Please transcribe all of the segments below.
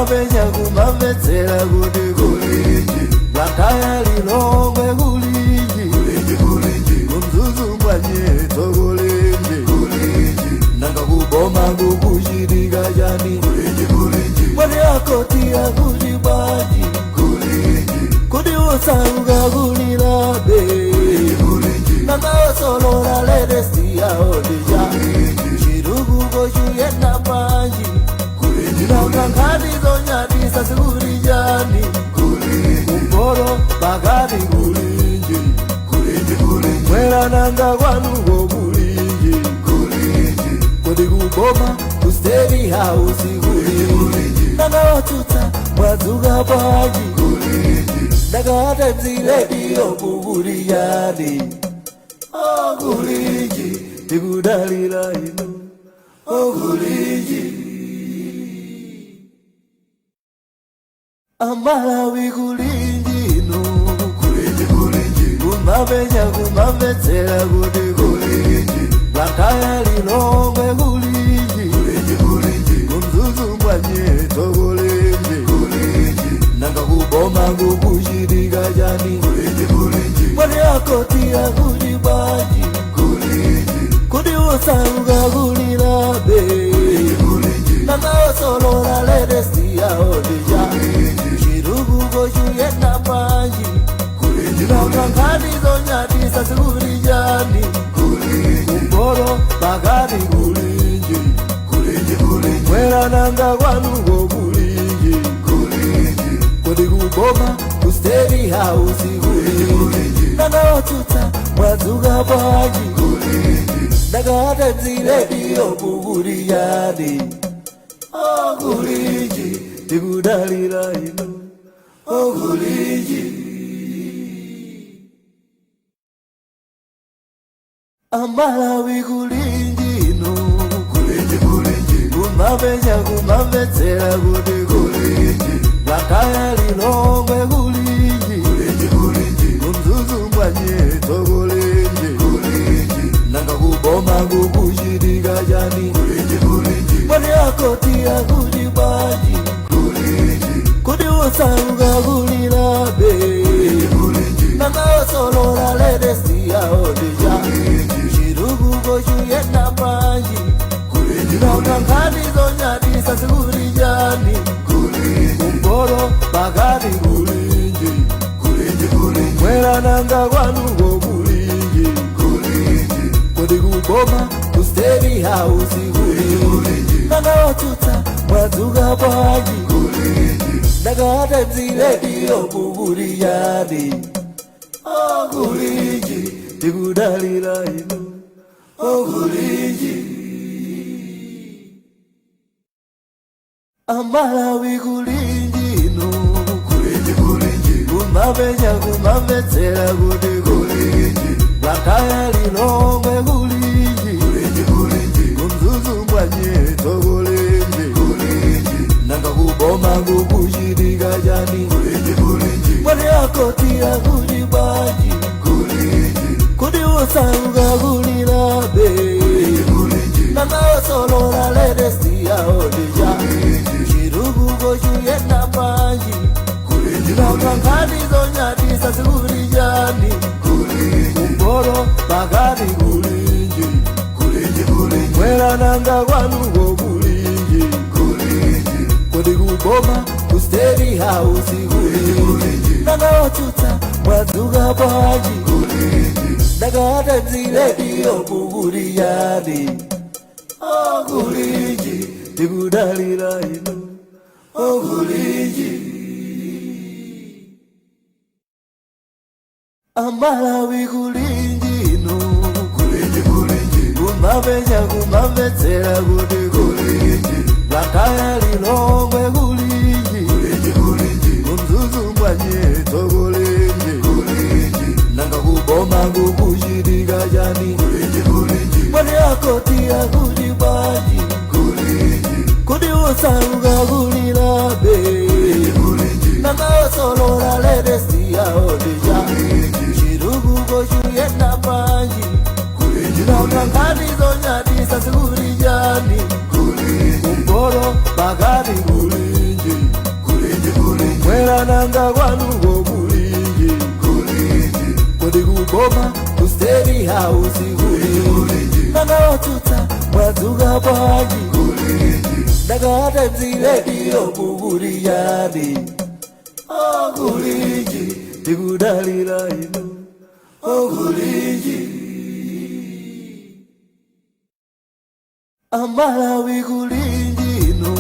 Kumapenya kumamvetsera kuti kulinji, Blantyre, Lilongwe kulinji, kuMzuzu mwanyetso kulinji, nanga kuboma kukuchitika chani? Mwati akoti akuti bwanji? Kuti usauka kulilabe, nanga osolola latest yawo ndija chitukuko chuyenda bwanji? Nanga nkhani zonyadisa zikuti chani? Kumpoto, pakati kulinji, mwera nanga kwanuko kulinji? Kodi kuboma ku State House kulinji? Nanga otsutsa mwadzuka bwanji? Nanga Times Radio kukuti chani? Oh, kulinji, tikudalira inu. Oh, kulinji. Amalawi kulinji inu? Kumapenya kumamvetsera kuti kulinji, Blantyre, Lilongwe kulinji, kuMzuzu mwanyetso kulinji, nanga kuboma kukuchitika chani? Mwati akoti akuti bwanji? Kuti usauka kulilabe, nanga osolola latest yawo ndija chitukuko chuyenda bwanji? Nanga nkhani zonyadisa zikuti chani? Kumpoto, pakati kulinji, mwera nanga kwanuko kulinji? Kodi kuboma ku State House kulinji? Nanga otsutsa mwadzuka bwanji? Nanga Times Radio kukuti chani? Oh, kulinji, tikudalira inu. Oh, kulinji. Amalawi kulinji inu? Kumapenya kumamvetsera kuti kulinji, Blantyre, Lilongwe kulinji, kuMzuzu mwanyetso kulinji, nanga kuboma kukuchitika chani? Mwati akoti akuti bwanji? Kuti usauka kulilabe, nanga osolola latest yawo ndija chitukuko chuyenda bwanji? Nanga nkhani zonyadisa zikuti chani? Kumpoto, pakati kulinji, mwera nanga kwanuko kulinji? Kodi kuboma ku State House kulinji? Nanga otsutsa mwadzuka bwanji? Nanga Times Radio kukuti chani? Oh, kulinji, tikudalira inu. Oh, kulinji. Amalawi kulinji inu? Kumapenya kumamvetsera kuti kulinji, Blantyre, Lilongwe kulinji, kuMzuzu mwanyetso kulinji, nanga kuboma kukuchitika chani? Mwati akoti akuti bwanji? Kuti usauka kulilabe, nanga osolola latest yawo ndija chitukuko chuyenda bwanji? Nanga nkhani zonyadisa zikuti chani? Kumpoto, pakati kulinji, mwera nanga kwanuko kulinji? Kodi kuboma ku State House kulinji? Nanga otsutsa mwadzuka bwanji? Nanga Times Radio kukuti chani? Oh, kulinji, tikudalira inu. Oh, kulinji. Amalawi kulinji inu? Kumapenya kumamvetsera kuti kulinji, Blantyre, Lilongwe kulinji, kuMzuzu mwanyetso kulinji, nanga kuboma kukuchitika chani? Mwati akoti akuti bwanji? Kuti usauka kulilabe, nanga osolola latest yawo ndija chitukuko chuyenda bwanji? Nanga nkhani zonyadisa zikuti chani? Kumpoto, pakati kulinji, nanga kwanuko kulinji? Kodi kuboma, ku State House kulinji? Nanga otsutsa mwadzuka bwanji? Nanga Times Radio mukuti chani? Oh, kulinji, tikudalira inu. Oh, kulinji. Amalawi, kulinji inu?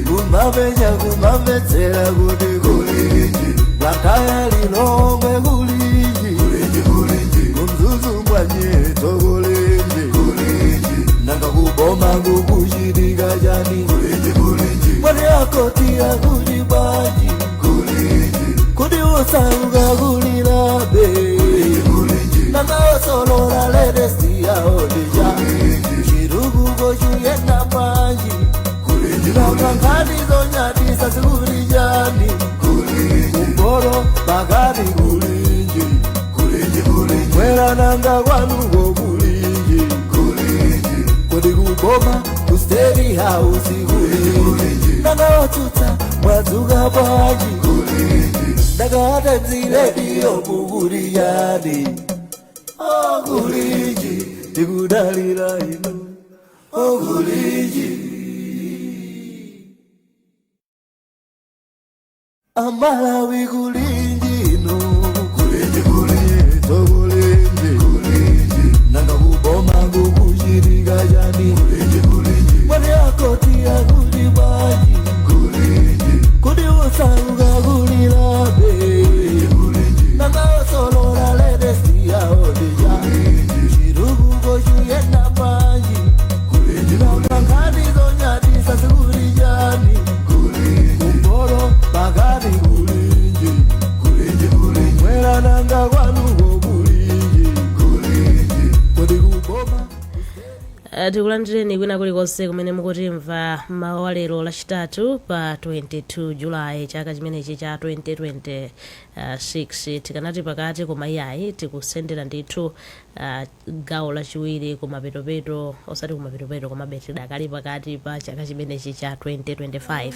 Kumapenya, kumamvetsera kuti kulinji? Blantyre, Lilongwe kulinji? Kumzuzu mwanyetso kulinji? Nanga kuboma kukuchitika chani? Mwati akoti akuti bwanji? Kuti osauka kulilabe? Nanga osolola latest yaodija chitukuko chiyenda bwanji? Nanga nkhani zonyadisa zikuti chani? Kumpoto, pakati kulinji? Mwera nanga kwanuko kulinji? Kodi kuboma, ku State House kulinji? Nanga otsutsa mwadzuka bwanji? Nanga Times Radio mukuti chani? Oh, kulinji, tikudalira inu. Oh, kulinji. Amalawi, kulinji inu? Kulinji, nanga kuboma kukuchitika chani? Mwati akoti akuti bwanji? Kuti osauka kulilabe? Nanga osolola latest yaodija chitukuko chiyenda bwanji? Nanga nkhani zonyadisa zikuti chani? Kumpoto, pakati kulinji? Mwera nanga kwanuko kulinji? Kodi kuboma Tikulandireni kwina kulikonse kumene mukutimva mawa lero Lachitatu pa 22 Julayi chaka chimenechi cha 2026. Tikanati pakati, koma iyayi, tikusendera ndithu gawo lachiwiri kumapetopeto, osati kumapetopeto, komabe tidakali pakati pa chaka chimenechi cha 2025.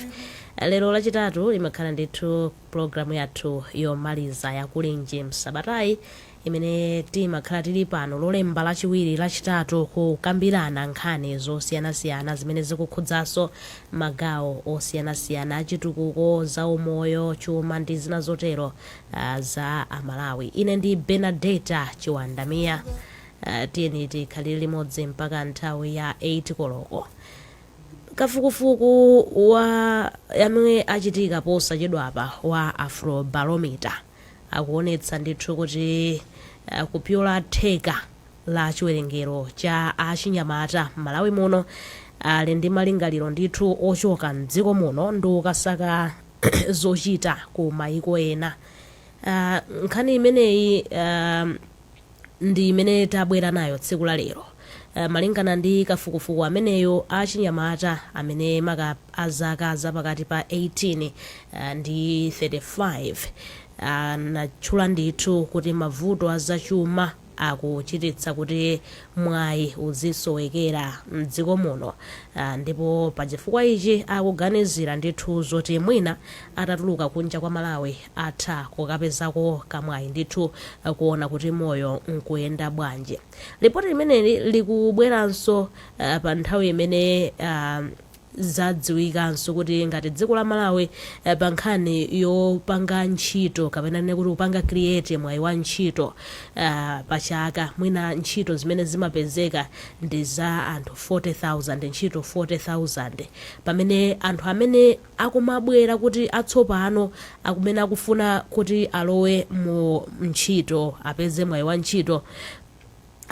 Lero Lachitatu imakhala ndithu programu yathu yomaliza yakulinji msabatayi, imene timakhala tili pano Lolemba, Lachiwiri, Lachitatu kukambirana nkhani zosiyanasiyana zimene zikukhudzanso magawo osiyanasiyana achitukuko, zaumoyo, chuma ndi zina zotero za Amalawi. Ine ndi Benadeta Chiwandamiya. Tiyeni tikhalire limodzi mpaka nthawi ya 8 koloko. Kafukufuku wa yamwe achitika posachedwapa wa Afrobarometer akuonetsa ndithu kuti kupyola theka la chiwerengero cha achinyamata m'Malawi muno ali ndi malingaliro ndithu ochoka mdziko muno ndi kukasaka zochita ku mayiko ena. Nkhani imeneyi ndi imene tabwera nayo tsiku la lero. Malingana ndi kafukufuku ameneyo, achinyamata amene maka azaka zapakati pa 18 ndi 35 anatchula ndithu kuti mavuto azachuma akuchititsa kuti mwayi uzisowekera mdziko muno, ndipo pachifukwa ichi akuganizira ndithu zoti mwina atatuluka kunja kwa Malawi atha kukapezako kamwayi ndithu, kuona kuti moyo nkuyenda bwanji. Ripoti limeneli likubweranso pa nthawi imene zadziwikanso kuti ngati dziko la Malawi, pa nkhani yopanga ntchito, kapena nene kuti kupanga create mwayi wa ntchito, pa chaka mwina ntchito zimene zimapezeka ndi za anthu 40,000, ntchito 40,000, pamene anthu amene akumabwera kuti atsopano akumene akufuna kuti alowe mu ntchito, apeze mwayi wa ntchito,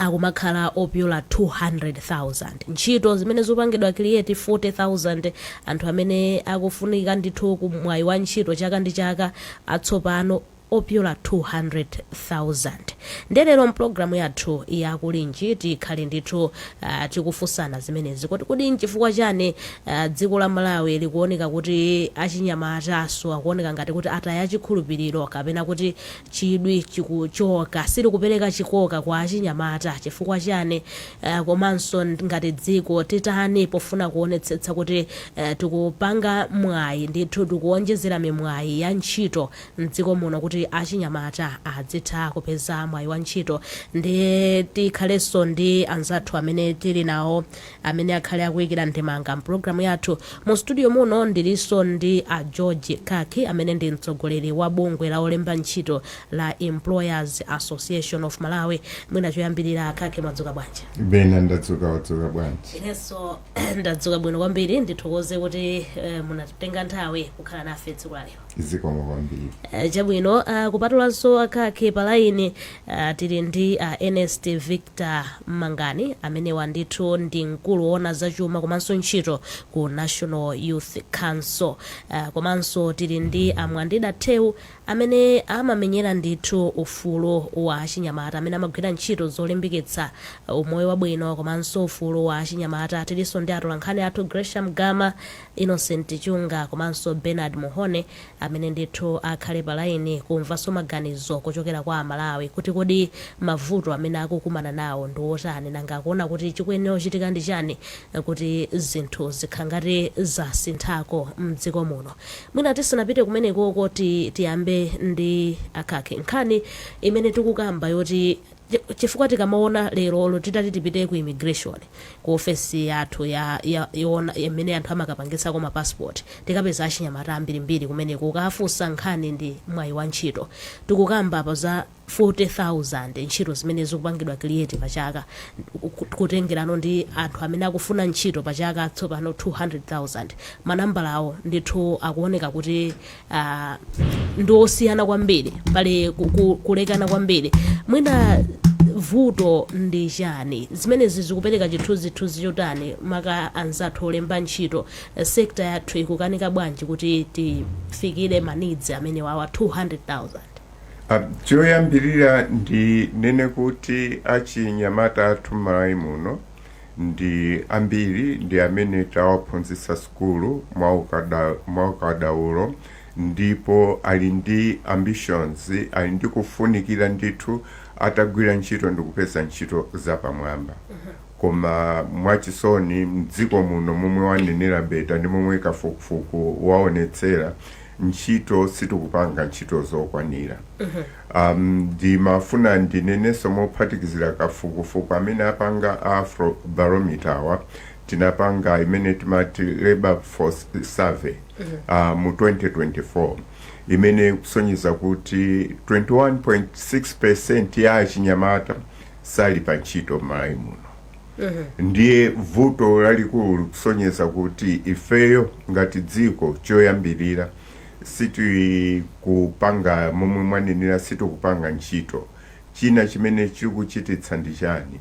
akumakhala opyola 200,000. Ntchito zimene zikupangidwa create 40,000, anthu amene akufunika ndithu ku mwayi wa ntchito chaka ndi chaka atsopano Opyola 200,000. Ndelero mpulogalamu yathu yakulinji tikhale ndithu tikufunsana zimenezi, kuti kodi nchifukwa chani dziko la Malawi likuoneka kuti achinyamataso akuoneka ngati kuti ataya chikhulupiriro kapena kuti chidwi chikuchoka, silikupereka chikoka kwa achinyamata, chifukwa chani? Komanso ngati dziko titani pofuna kuonetsetsa kuti tikupanga mwayi ndithu, tikuonjezera mimwayi ya ntchito mdziko muno kuti achinyamata adzitha kupeza mwayi wa ntchito? Ndi tikhalenso ndi anzathu amene tili nawo amene akhale akuyikira ndemanga mpulogalamu yathu. Mu studio muno ndilinso ndi a George Kaki, amene ndi mtsogoleri wa bungwe la olemba ntchito la Employers Association of Malawi. Mwina choyambirira, Kaki, mwadzuka bwanji? Bena, ndadzuka. Wadzuka bwanji? Inenso ndadzuka bwino kwambiri. Ndithokoze kuti munatenga nthawi kukhala nafe tsiku la lero. Zikomo kwambiri. Chabwino, kupatulanso Akakhe, pa line tili ndi Ernest Victor Mangani, amenewa ndithu ndi mkulu woona zachuma komanso ntchito ku National Youth Council. Komanso tili ndi Amwandida Theu, amene amamenyera ndithu ufulu wa achinyamata, amene amagwira ntchito zolimbikitsa umoyo wabwino komanso ufulu wa achinyamata. Tilinso ndi atolankhani athu Gresham Gama, Innocent Chunga komanso Bernard Muhone, amene ndithu akhale pa line kumvanso maganizo kuchokera kwa Amalawi kuti kodi mavuto amene akukumana nawo ndi otani, nanga akuona kuti chikuyenera kuchitika ndi chani kuti zinthu zikhala ngati zasinthako mdziko muno. Mwina tisanapite kumenekoko, tiyambe ndi Akhakhe. Nkhani imene tikukamba yoti chifukwa tikamaona lero titati tipite ku immigration, ku ofesi yathu ya yoona imene anthu amakapangitsako ma passport, tikapeza achinyamata ambirimbiri kumeneko. Ukafunsa, nkhani ndi mwayi wa ntchito. Tikukamba pa za 40,000 ntchito zimene zikupangidwa create pachaka, kutengerano ndi anthu amene akufuna ntchito pachaka tsopano 200,000. Manambala awo ndithu akuoneka kuti ndi osiyana kwambiri, pali kulekana kwambiri. Mwina vuto ndi chani? Zimenezi zikupereka chithunzithunzi chotani maka anzathu olemba ntchito? Sector yathu ikukanika bwanji kuti tifikire ma needs amene wawa 200,000? Choyambirira ndinene kuti achinyamata athu m'Malawi muno ndi ambiri ndi amene tawaphunzitsa sukulu mwaukadaulo, ndipo ali ndi ambitions, ali ndi kufunikira ndithu atagwira ntchito ndi kupeza ntchito zapamwamba. Koma mwachisoni, mdziko muno, momwe wanenera Beta ndi momwe kafukufuku waonetsera, ntchito sitikupanga ntchito zokwanira. Ndimafuna ndinenenso mophatikizira kafukufuku amene apanga Afro Barometer wa tinapanga imene timati Labor Force Survey mu 2024, imene kusonyeza kuti 21.6% ya achinyamata sali pa ntchito m'Malawi muno. Ndiye vuto lalikulu likusonyeza kuti ifeyo ngati dziko, choyambirira sitikupanga, momwe mwanenera, sitikupanga ntchito. China chimene chikuchititsa ndi chani?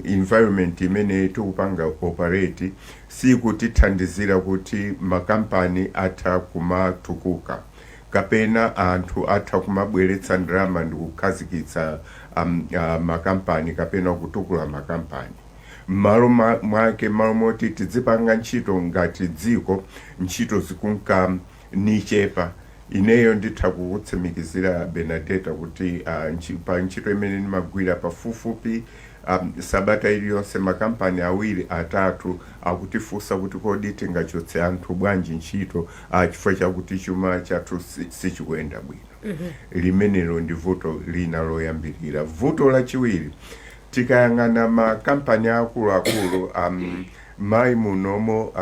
Environment imene tikupanga operate sikutithandizira kuti makampani atha kumatukuka kapena anthu atha kumabweretsa ndalama ndi kukhazikitsa makampani kapena kutukula makampani. M'malo mwake, m'malo moti tidzipanga ntchito ngati dziko, ntchito zikunka nichepa. Ineyo nditha kukutsimikizira, Benadeta, kuti pa ntchito imene ndimagwira, pafupifupi sabata iliyonse makampani awiri, atatu akutifunsa kuti kodi tingachotse anthu bwanji ntchito, chifukwa chakuti chuma chathu sichikuyenda bwino. Limenelo ndi vuto lina loyambirira. Vuto lachiwiri, tikayang'ana makampani akuluakulu mayi munomo,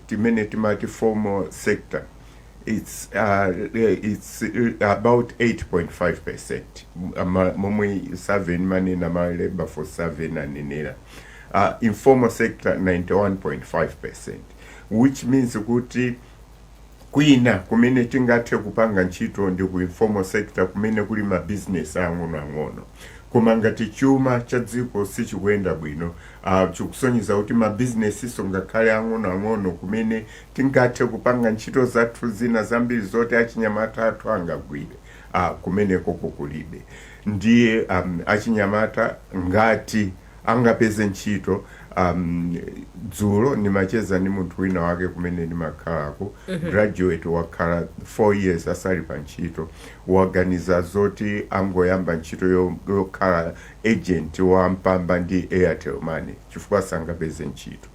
timene timati formal sector, it's about 8.5%, momwe survey manena, ma Labor Force Survey nanenera. Informal sector 91.5%, which means kuti kwina kumene tingathe kupanga ntchito ndi ku informal sector, kumene kuli mabizinesi ang'onoang'ono. Koma ngati chuma cha dziko sichikuyenda bwino, chikusonyeza kuti mabizinesiso ngakhale ang'onoang'ono kumene tingathe kupanga ntchito zathu zina zambiri zoti achinyamata athu angagwire. Kumeneko kukulibe. Ndiye achinyamata ngati angapeze ntchito, dzulo ndimacheza ndi munthu wina wake kumene ndimakhalako, graduate, wakhala 4 years asali pa ntchito, waganiza zoti angoyamba ntchito yokhala agent wa Mpamba ndi Airtel Money chifukwa sangapeze ntchito.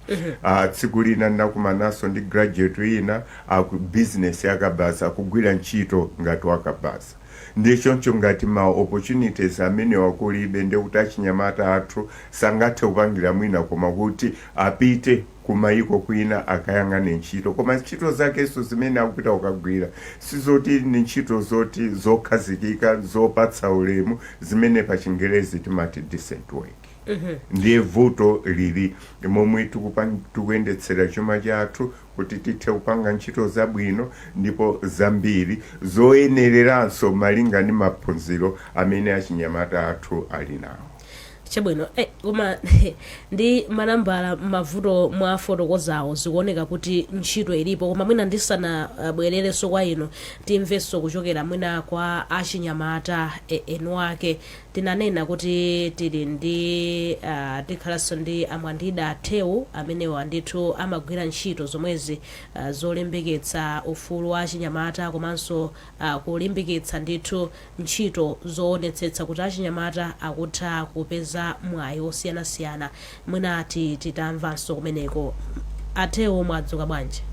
Tsiku lina ndinakumananso ndi graduate ina aku business yakabaza, akugwira ntchito ngati wakabaza. Ndiye choncho ngati ma opportunities amene wakulibe, ndekuti achinyamata athu sangathe kupangira mwina koma kuti apite kumayiko kwina akayang'ane ntchito. Koma ntchito zakenso zimene akupita kukagwira sizoti ni ntchito zoti zokhazikika, zopatsa ulemu, zimene pa Chingerezi timati decent work. Ndiye vuto lili momwe tikuyendetsera chuma chathu kuti tithe kupanga ntchito zabwino ndipo zambiri zoyenereranso malinga ndi maphunziro amene achinyamata athu ali nawo. Chabwino. Koma ndi manambala, mavuto mwafotokozawo, zikuoneka kuti ntchito ilipo. Koma mwina ndisanabwererenso kwa inu, timvenso kuchokera mwina kwa achinyamata enu ake. Tinanena kuti tili ndi tikhalanso ndi Amwandida Theu, amenewa ndithu amagwira ntchito zomwezi zolimbikitsa ufulu wa achinyamata komanso kulimbikitsa ndithu ntchito zoonetsetsa kuti achinyamata akutha kupeza mwayi osiyanasiyana. Mwina titamvanso kumeneko. Atheu, mwadzuka bwanji?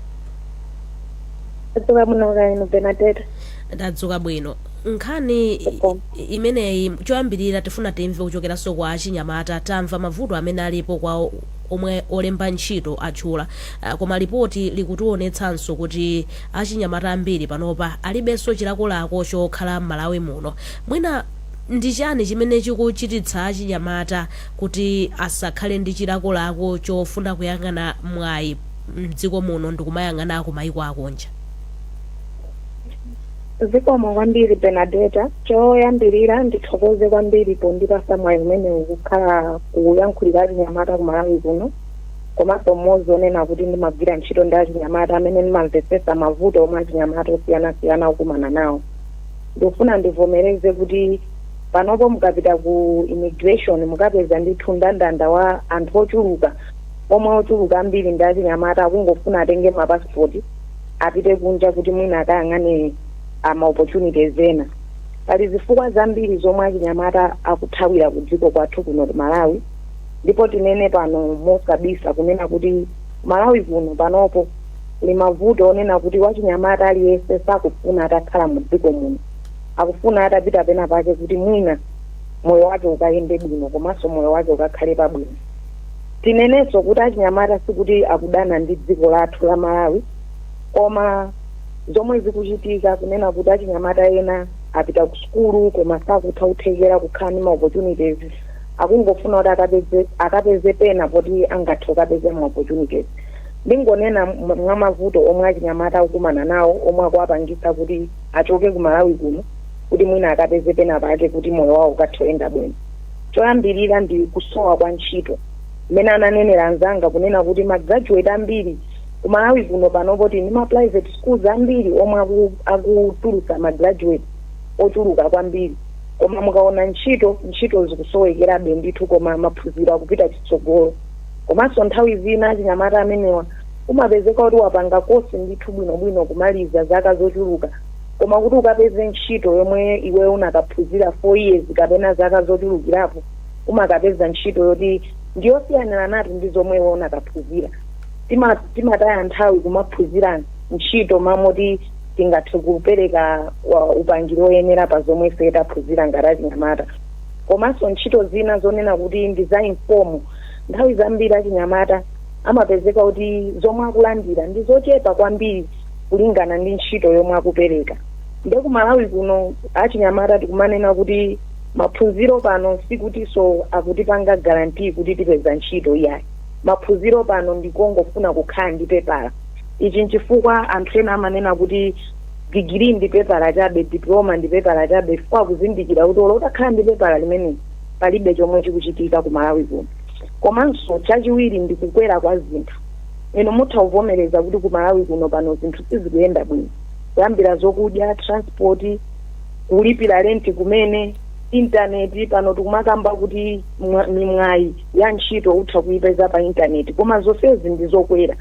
Tadzuka bwino, kaya inu, Benadeta? Tadzuka bwino. Nkhani imeneyi, choyambirira tifuna timve kuchokeranso kwa achinyamata. Tamva mavuto amene alipo kwa omwe olemba ntchito atchula. Koma ripoti likutionetsanso kuti achinyamata ambiri panopa alibenso chilakolako chokhala m'Malawi muno. Mwina ndi chani chimene chikuchititsa achinyamata kuti asakhale ndi chilakolako chofuna kuyang'ana mwayi mdziko muno ndikumayang'ana kumayiko akunja? Zikomo kwambiri, Benadeta. Choyambirira ndithokoze kwambiri pondipasa mwayi umenewu kukhala kuyankhulira achinyamata ku Malawi kuno, komanso mmodzi onena kuti ndimagwira ntchito ndi achinyamata amene ndimamvetsetsa mavuto omwe achinyamata osiyanasiyana akukumana nawo. Ndikufuna ndivomereze kuti panopo mukapita ku immigration mukapeza ndithu ndandanda wa anthu ochuluka, omwe ochuluka ambiri ndi achinyamata akungofuna atenge mapasipoti apite kunja kuti mwina akayang'ane ama opportunities ena. Pali zifukwa zambiri zomwe achinyamata akuthawira ku dziko kwathu kuno ku Malawi, ndipo tinene pano mosabisa kunena kuti Malawi kuno panopo kuli mavuto onena kuti wachinyamata aliyense sakufuna atakhala mu dziko muno, akufuna atapita pena pake kuti mwina moyo wake ukayende bwino komanso moyo wake ukakhale pabwino. Tinenenso kuti achinyamata sikuti akudana ndi dziko lathu la Malawi, koma zomwe zikuchitika kunena kuti achinyamata ena apita ku sukulu koma sakutha kuthekera kukhala ndi ma opportunities, akungofuna kuti akapeze pena poti angathe kukapeza ma opportunities. Ndingonena mwa mavuto omwe achinyamata akukumana nawo omwe akuwapangitsa kuti achoke ku Malawi kuno kuti mwina akapeze pena pake kuti moyo wawo ukathe kuyenda bwino. Choyambirira ndi kusowa kwa ntchito, mmene ananenera anzanga kunena kuti ma graduate ambiri ku Malawi kuno panopo tili ndi ma private schools ambiri omwe akutulutsa ma graduate ochuluka kwambiri, koma mukaona ntchito, ntchito zikusowekerabe ndithu, koma maphunziro akupita chitsogolo. Komanso nthawi zina achinyamata amenewa umapezeka kuti wapanga kosi ndithu bwinobwino kumaliza zaka zochuluka, koma kuti ukapeze ntchito yomwe iwe unakaphunzira 4 years kapena zaka zochulukirapo, umakapeza ntchito yoti ndiyosiyanira natu ndi zomwe iwe unakaphunzira. Timataya nthawi kumaphunzira ntchito mamoti tingathe kupereka upangiri woyenera pa zomwe ife taphunzira ngati achinyamata. Komanso ntchito zina zonena kuti ndi za informal, nthawi zambiri achinyamata amapezeka kuti zomwe akulandira ndi zochepa kwambiri kulingana ndi ntchito yomwe akupereka. Nde ku Malawi kuno achinyamata tikumanena kuti maphunziro pano sikutinso akutipanga guarantee kuti tipeza ntchito, iyayi. Maphunziro pano ndikongofuna kukhala ndi pepala. Ichi nchifukwa anthu ena amanena kuti digiri ndi pepala chabe, diploma ndi pepala chabe, chifukwa akuzindikira kuti olo utakhala ndi pepala limene palibe chomwe chikuchitika ku Malawi kuno. Komanso chachiwiri ndi kukwera kwa zinthu. Inu mutha kuvomereza kuti ku Malawi kuno pano zinthu sizikuyenda bwino, kuyambira zokudya, transport. Kulipira renti kumene, intaneti pano tikumakamba kuti mimwayi ya ntchito utha kuyipeza pa intaneti, koma zonsezi ndi zokwera.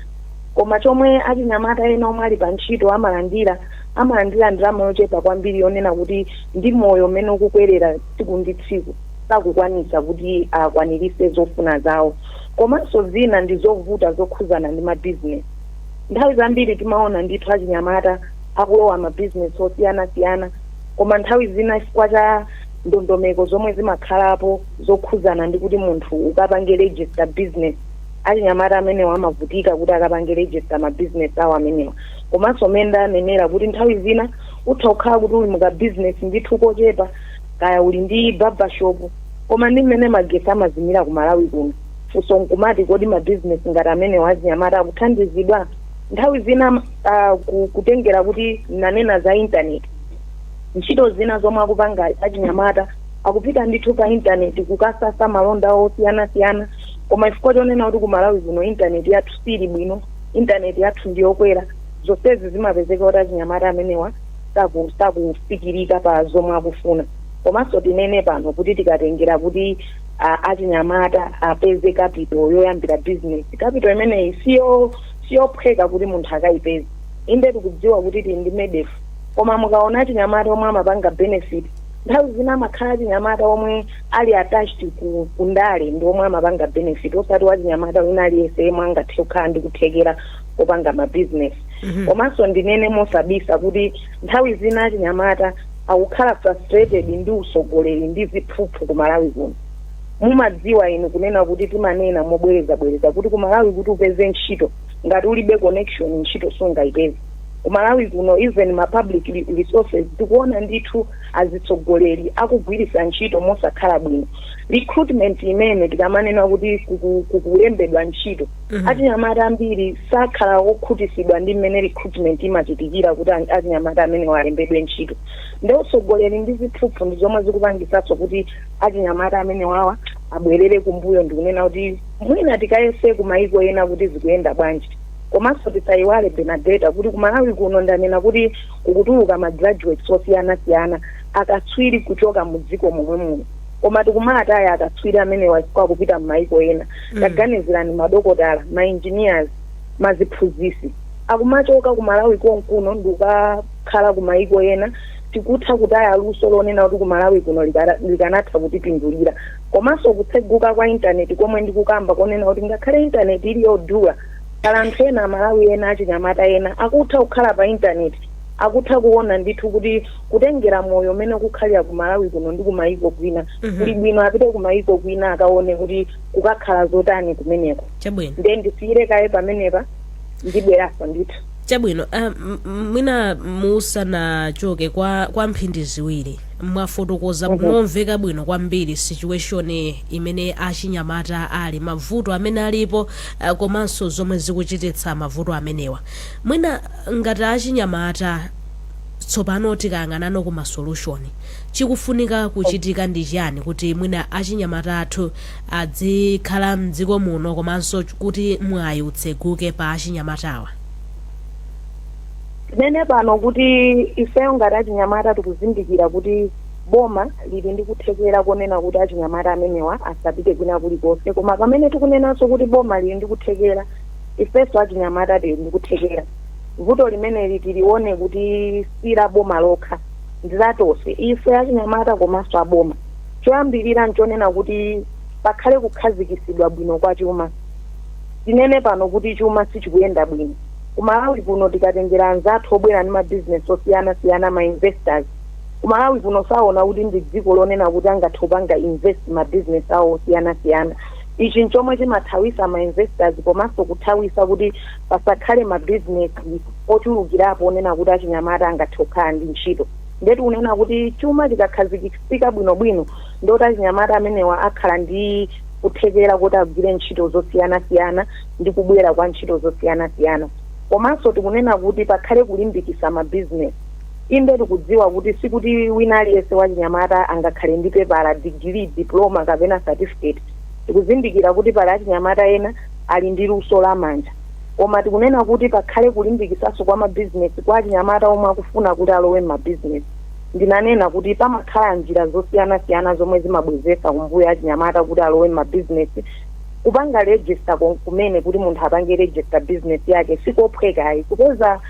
Koma chomwe achinyamata ena omwe ali pa ntchito amalandira ndalama yochepa kwambiri, yonena kuti ndi moyo umene ukukwerera tsiku ndi tsiku sakukwanisa kuti akwanirise zofuna zawo. Komanso zina ndi zovuta zokhuzana ndi mabizinesi. Nthawi zambiri timaona ndithu achinyamata akulowa mabizinesi osiyanasiyana, koma nthawi zina chifukwa cha ndondomeko zomwe zimakhalapo zokhuzana ndi kuti munthu ukapange register business, achinyamata amenewa amavutika kuti akapange register mabizinesi awo amenewa. Komanso mmene ndanenera kuti nthawi zina utha kukhala kuti uli mukabizinesi ndithu kochepa, kaya uli ndi barber shop, koma ndi mmene magesi amazimira ku Malawi kuno, funso nkumati, kodi mabizinesi ngati amenewa achinyamata akuthandizidwa? Nthawi zina kutengera kuti nanena za intaneti, ntchito zina zomwe akupanga achinyamata akupita ndithu pa intaneti kukasasa malonda osiyanasiyana, koma chifukwa chonena kuti ku Malawi kuno intaneti yathu sili bwino, intaneti yathu ndiyokwera, zonsezi zimapezeka kuti achinyamata amenewa sakufikirika pa zomwe akufuna. Komanso tinene pano kuti tikatengera kuti achinyamata apeze capital yoyambira business, capital imeneyi siyophweka kuti munthu akayipeze. Inde, tikudziwa kuti tili ndi MEDEF, koma mukaona achinyamata omwe amapanga benefit, nthawi zina amakhala achinyamata omwe ali attached ku ndale ndi omwe amapanga benefit, osati wachinyamata wina aliyense yemwe angathe kukhala ndi kuthekera kopanga mabizinesi. Komanso ndinene mosabisa kuti nthawi zina achinyamata akukhala frustrated ndi usogoleri ndi ziphuphu ku Malawi kuno. Mumadziwa inu kunena kuti timanena mobwerezabwereza kuti ku Malawi kuti upeze ntchito, ngati ulibe connection, ntchito sungayipeze. Ku Malawi kuno even ma public resources tikuona ndithu azitsogoleri akugwiritsa ntchito mosakhala bwino. Recruitment imene tikamanena kuti kukulembedwa ntchito, achinyamata ambiri sakhala okhutisidwa ndi mmene recruitment imachitikira kuti achinyamata amene walembedwe ntchito. Ndi utsogoleri ndi ziphuphu ndi zomwe zikupangisanso kuti achinyamata amene wawa abwerere kumbuyo ndikunena kuti mwina tikayese kumayiko ena kuti zikuyenda bwanji. Komanso tisayiwale, Benadeta, kuti kumalawi kuno ndanena kuti kukutuluka ma graduates osiyanasiyana, akatswiri kuchoka mu dziko momwe muno, koma tikumataya akatswiri amene wachikwa kupita m'mayiko ena. Taganizirani madokotala, ma engineers, maziphunzisi akumachoka kumalawi konkuno ndikukakhala kumayiko ena. Tikutha kutaya luso lonena kuti kumalawi kuno likanatha kutipindulira. Komanso kutseguka kwa intaneti komwe ndikukamba konena kuti ngakhale intaneti ili yodula, kala anthu ena, Amalawi ena, achinyamata ena akutha kukhala pa intaneti, akutha kuona ndithu kuti kutengera moyo umene kukhalira ku Malawi kuno ndi kumayiko kwina, kuli bwino apite kumayiko kwina akaone kuti kukakhala zotani kumeneko. Ndiye ndisiyire kaye pamenepa, ndibweranso ndithu. Chabwino. Mwina musanachoke, kwa mphindi 2, mwafotokoza momveka bwino kwambiri situation imene achinyamata ali, mavuto amene alipo, komanso zomwe zikuchititsa mavuto amenewa. Mwina ngati achinyamata tsopano tikayang'anano ku ma solution, chikufunika kuchitika ndi chiyani kuti mwina achinyamata athu adzikhala mdziko muno, komanso kuti mwayi utseguke pa achinyamatawa? Tinene pano kuti ifeyo ngati achinyamata tikuzindikira kuti boma lili ndi kuthekera konena kuti achinyamata amenewa asapite kwina kulikonse. Koma pamene tikunenanso kuti boma lili ndi kuthekera, ifenso achinyamata tili ndi kuthekera. Vuto limeneli tilione kuti si la boma lokha, ndi la tonse ife achinyamata komanso aboma. Choyambirira nchonena kuti pakhale kukhazikisidwa bwino kwa chuma. Tinene pano kuti chuma sichikuyenda bwino kumalawi kuno. Tikatengera anzathu obwera ndi mabizinesi osiyanasiyana, ma investors, kumalawi kuno saona kuti ndi dziko lonena kuti angathe kupanga invest mabizinesi awo osiyanasiyana. Ichi nchomwe chimathawisa ma investors, komanso kuthawisa kuti pasakhale mabizinesi ochulukirapo onena kuti achinyamata angathe kukhala ndi ntchito. Ndetu kunena kuti chuma chikakhazikitsika bwinobwino, ndoti achinyamata amenewa akhala ndi kuthekera kuti agwire ntchito zosiyanasiyana ndi kubwera kwa ntchito zosiyanasiyana. Komanso tikunena kuti pakhale kulimbikisa mabizinesi. Inde, tikudziwa kuti sikuti wina aliyense wachinyamata angakhale ndi pepala, degree, diploma kapena certificate. Tikuzindikira kuti pali achinyamata ena ali ndi luso lamanja, koma tikunena kuti pakhale kulimbikisanso kwa mabizinesi kwa achinyamata omwe akufuna kuti alowe m'mabizinesi. Ndinanena kuti pamakhala njira zosiyanasiyana zomwe zimabwezesa kumbuyo achinyamata kuti alowe m'mabizinesi. Kupanga register kumene kuti munthu apange register business yake sikophwekayi. Kupeza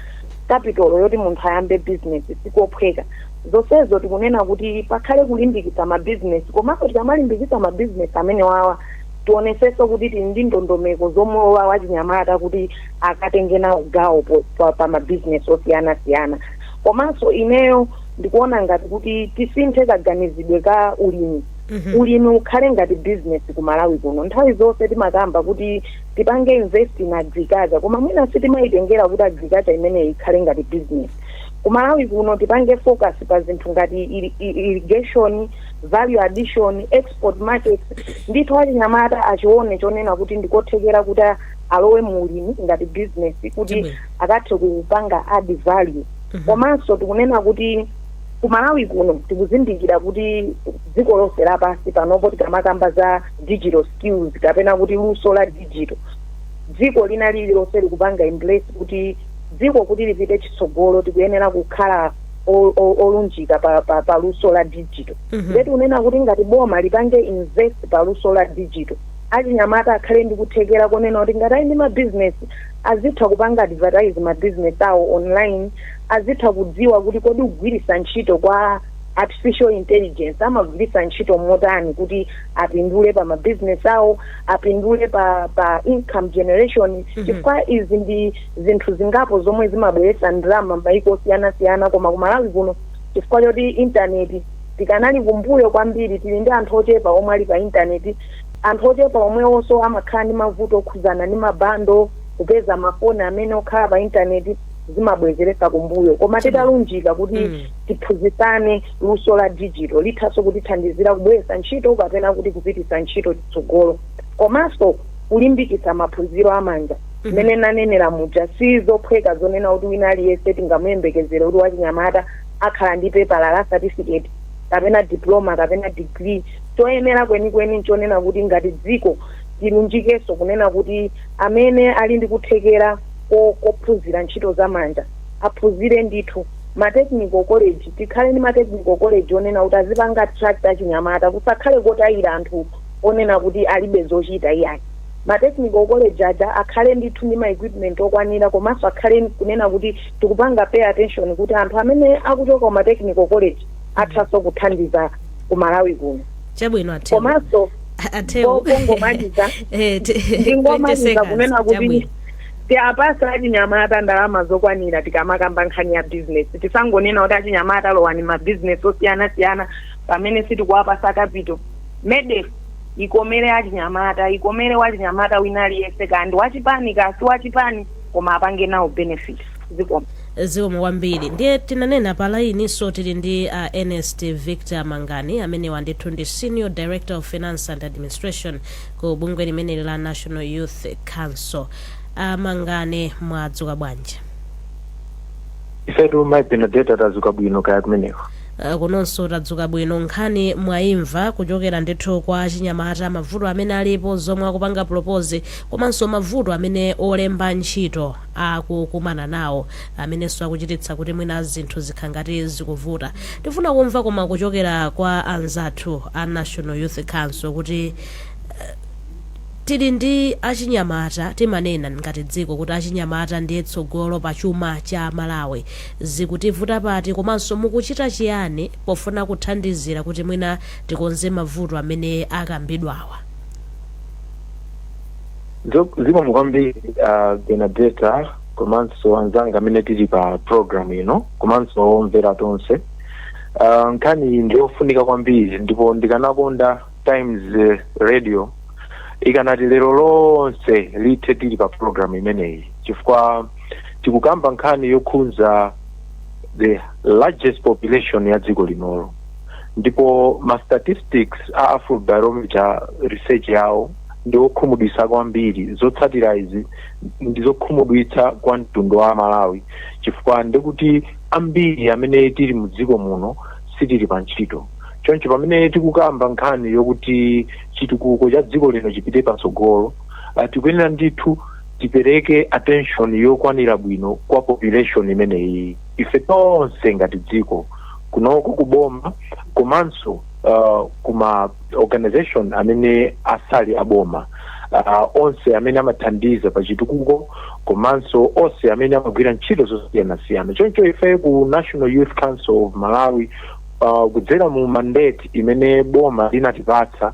capital yoti munthu ayambe business sikophweka. Zonsezo tikunena kuti pakhale kulimbikitsa mabizinesi, komanso tikamalimbikitsa mabizinesi amene wawa, tionesenso kuti tili ndi ndondomeko zomwe wachinyamata kuti akatenge nawo gawo pa mabizinesi osiyanasiyana. Komanso ineyo ndikuona ngati kuti tisinthe kaganizidwe ka ulimi. Ulimi ukhale ngati business ku Malawi kuno. Nthawi zonse timakamba kuti tipange invest in agriculture, koma mwina sitimayitengera kuti agriculture imeneyi ikhale ngati business ku Malawi kuno. Tipange focus pa zinthu ngati irrigation, value addition, export markets. Ndithu achinyamata achione chonena kuti ndikothekera kuti alowe mu ulimi ngati business kuti akathe kupanga add value. Komanso tikunena kuti ku Malawi kuno tikuzindikira kuti dziko lonse lapansi panopo, tikamakamba za digital skills kapena kuti luso la digital, dziko lina lililonse likupanga embrace kuti dziko kuti lipite chitsogolo tikuyenera kukhala olunjika pa luso la digital. Ndiye tikunena kuti ngati boma lipange invest pa luso la digital, achinyamata akhale ndi kuthekera konena kuti ngati ali ndi mabizinesi azitha kupanga advertise mabizinesi awo online, azitha kudziwa kuti kodi kugwiritsa ntchito kwa artificial intelligence amagwiritsa ntchito motani kuti apindule pa mabizinesi awo, apindule pa income generation, chifukwa izi ndi zinthu zingapo zomwe zimabweretsa ndalama m'mayiko osiyanasiyana. Koma ku Malawi kuno, chifukwa choti intaneti tikanali kumbuyo kwambiri, tili ndi anthu ochepa omwe ali pa intaneti, anthu ochepa omwewonso amakhala ndi mavuto okhudzana ndi ma bundle, kupeza mafoni amene okhala pa intaneti, zimabwezeretsa kumbuyo. Koma titalunjika kuti tiphunzitsane luso la digital, lithanso kutithandizira kubweretsa ntchito kapena kuti kupititsa ntchito chitsogolo, komanso kulimbikitsa maphunziro amanja. Mmene nanenera muja, si zophweka zonena kuti wina aliyense tingamuyembekezere kuti wachinyamata akhala ndi pepala la certificate kapena diploma kapena degree. Choyenera kwenikweni nchonena kuti ngati dziko tilunjikenso kunena kuti amene ali ndi kuthekera kophunzira ntchito zamanja aphunzire ndithu. Ma technical college, tikhale ndi ma technical college onena kuti azipanga attract achinyamata, kusakhale kotayira anthu onena kuti alibe zochita iyayi. Ma technical college aja akhale ndithu ndi ma equipment okwanira, komanso akhale kunena kuti tikupanga pay attention kuti anthu amene akuchoka kuma technical college athanso kuthandiza ku Malawi kuno. Chabwino, Atheu. Komanso Atheu. Kongomaliza, 20 ndingomaliza seconds. kunena kuti tiapasa achinyamata ndalama zokwanira. Tikamakamba nkhani ya business, tisangonena kuti achinyamata lowani ma business osiyanasiyana pamene sitikuwapasa capital. MEDEF ikomere achinyamata, ikomere wachinyamata wina aliyense, kandi wachipani kasi wachipani, koma apange nawo benefit. Zikomo. Zikomo kwambiri. Ndiye tinanena pa line-so tili ndi Ernest Victor Mangani, amene wandithu ndi Senior Director of Finance and Administration ku bungwe limeneli la National Youth Council. Mangani, mwadzuka bwanji? Ifetu, Mai Benedetta, tadzuka bwino. Kaya kumeneko? Kunonso tadzuka bwino. Nkhani mwayimva kuchokera ndithu kwa chinyamata, mavuto amene alipo, zomwe akupanga propose, komanso mavuto amene olemba ntchito akukumana nawo, amenenso akuchititsa kuti mwina zinthu zikhala ngati zikuvuta. Tifuna kumva koma kuchokera kwa anzathu a National Youth Council kuti tili ndi achinyamata, timanena ngati dziko kuti achinyamata ndiye tsogolo pa chuma cha Malawi, zikutivuta pati, komanso mukuchita chiyani pofuna kuthandizira kuti mwina tikonze mavuto amene akambidwawa? Zikomo kwambiri, Benedetta, komanso anzanga amene tili pa program ino, komanso omvera tonse. Nkhani iyi ndiyofunika kwambiri, ndipo ndikanakonda Times Radio ikanati lero lonse lithe tili pa program imeneyi, chifukwa tikukamba nkhani yokhudza the largest population ya dziko linolo. Ndipo ma statistics a Afrobarometer research yawo ndi okhumudwitsa kwambiri. Zotsatira izi ndi zokhumudwitsa kwa mtundu wa Malawi, chifukwa ndikuti ambiri amene tili mu dziko muno sitili pa ntchito. Choncho pamene tikukamba nkhani yokuti chitukuko cha dziko lino chipite patsogolo, tikuyenera ndithu tipereke attention yokwanira bwino kwa population imeneyi, ife tonse ngati dziko. Kunoko kuboma komanso kuma organization amene asali aboma, onse amene amathandiza pa chitukuko komanso onse amene amagwira ntchito zosiyanasiyana. Choncho ife ku National Youth Council of Malawi, kudzera mu mandate imene boma linatipatsa,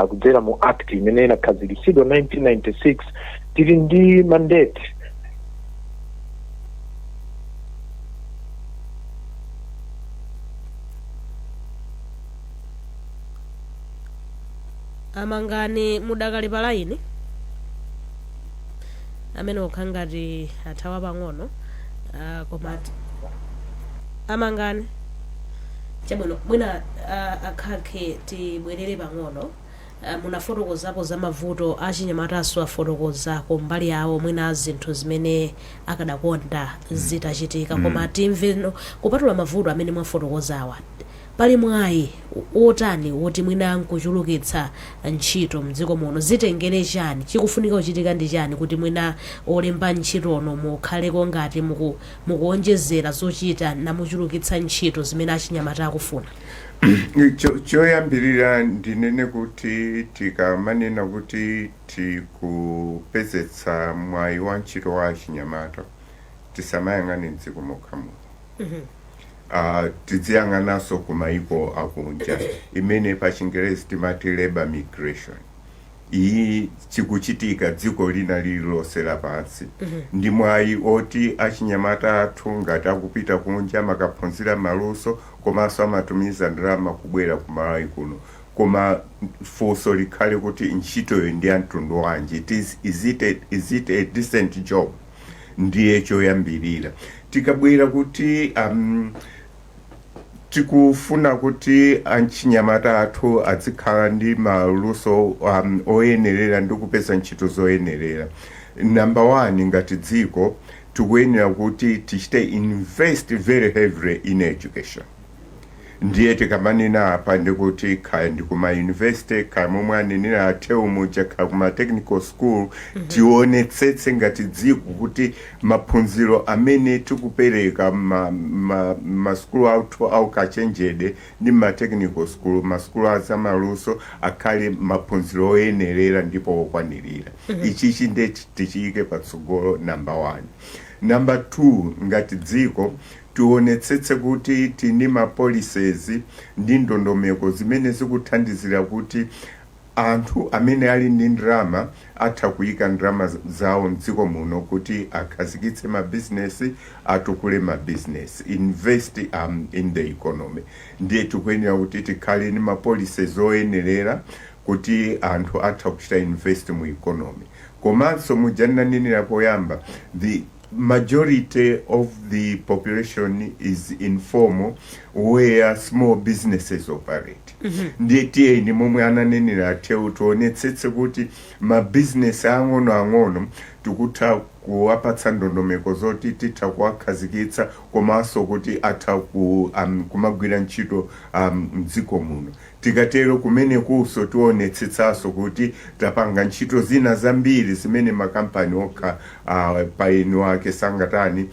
kudzera mu act imene inakhazikitsidwa 1996, tili ndi mandate Amangani, mudakali pa line? Amene okha ngati athawa pang'ono, koma amangani, chabwino, mwina akhakhe tibwerere pang'ono. Munafotokozapo za mavuto achinyamataso, afotokoza kumbali yawo mwina zinthu zimene akadakonda zitachitika, koma timve, kupatula mavuto amene mwafotokozawa, pali mwayi wotani woti mwina nkuchulukitsa ntchito mdziko muno? Zitengere chani? Chikufunika kuchitika ndi chani kuti mwina olemba ntchitono mukhaleko ngati mukuonjezera zochita namuchulukitsa ntchito zimene achinyamata akufuna? Choyambirira ndinene kuti tikamanena kuti tikupezetsa mwayi wa ntchito wa achinyamata, tisamayang'ane mdziko mokha muno, tidziyang'ananso ku mayiko akunja, imene pa Chingerezi timati labor migration. Iyi chikuchitika dziko lina lililonse lapansi. Ndi mwayi oti achinyamata athu ngati akupita kunja amakaphunzira maluso komanso amatumiza ndalama kubwera ku Malawi kuno. Koma funso likhale kuti ntchitoyo ndi ya mtundu wanji? Is it a decent job? Ndiye choyambirira. Tikabwera kuti tikufuna kuti achinyamata athu azikhala ndi maluso oyenerera ndi kupeza ntchito zoyenerera, number one, ngati dziko tikuyenera kuti tichite invest very heavily in education. Ndiye tikamanena apa ndikuti kaya ndi kuma university, kaya momwe anenera atheu muja, kaya kuma technical school, tionetsetse ngati dziko kuti maphunziro amene tikupereka masukulu athu aukachenjede ndi ma technical school, masukulu azamaluso, akhale maphunziro oyenerera ndipo okwanirira. Ichichi ndiye tichiyike patsogolo, number one. Number two, ngati dziko tionetsetse kuti tini ma policies ndi ndondomeko zimene zikuthandizira kuti anthu amene ali ndi ndalama atha kuyika ndalama zawo mdziko muno kuti akhazikitse mabizinesi, atukule mabizinesi, invest in the economy. Ndiye tikuyenera kuti tikhale ndi ma policies oyenerera kuti anthu atha kuchita invest mu economy. Komanso muja ndinanenera poyamba, the majority of the population is informal, where small businesses operate. Ndiye tiyeni, momwe ananenera atheu, tionetsetse kuti mabizinesi ang'onoang'ono tikutha kuwapatsa ndondomeko zoti titha kuwakhazikitsa komanso kuti atha kumagwira ntchito mdziko muno. Tikatero kumenekunso tionetsetsanso kuti tapanga ntchito zina zambiri zimene makampani okha pa eni ake sangatani,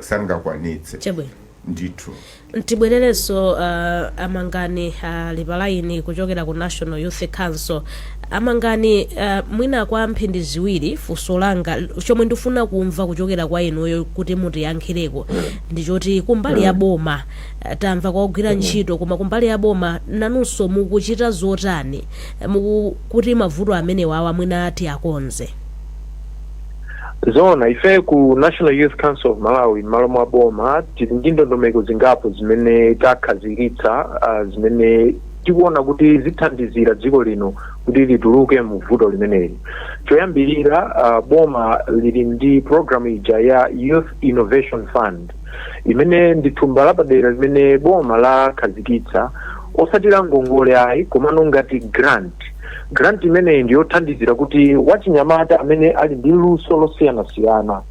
sangakwanitse. Chabwino. Ndithu. Tibwererenso, amangani ali pa line kuchokera ku National Youth Council. Amangani, mwina kwa mphindi 2, funso langa, chomwe ndifuna kumva kuchokera kwa inuyo kuti mutiyankhireko ndichoti kumbali ya boma, tamva kwa ogwira ntchito, koma kumbali ya boma nanunso mukuchita zotani kuti mavuto amenewawa mwina tiakonze? Zona, ife ku National Youth Council of Malawi, m'malo mwa boma, tili ndi ndondomeko zingapo zimene takhazikitsa, zimene tikuona kuti zithandizira dziko lino kuti lituluke mu vuto limeneli. Choyambirira, boma lili ndi program ija ya Youth Innovation Fund, imene ndi thumba lapadera limene boma lakhazikitsa, osati la ngongole ayi, komano ngati grant. Grant imeneyi ndi yothandizira kuti wachinyamata amene ali ndi luso losiyanasiyana,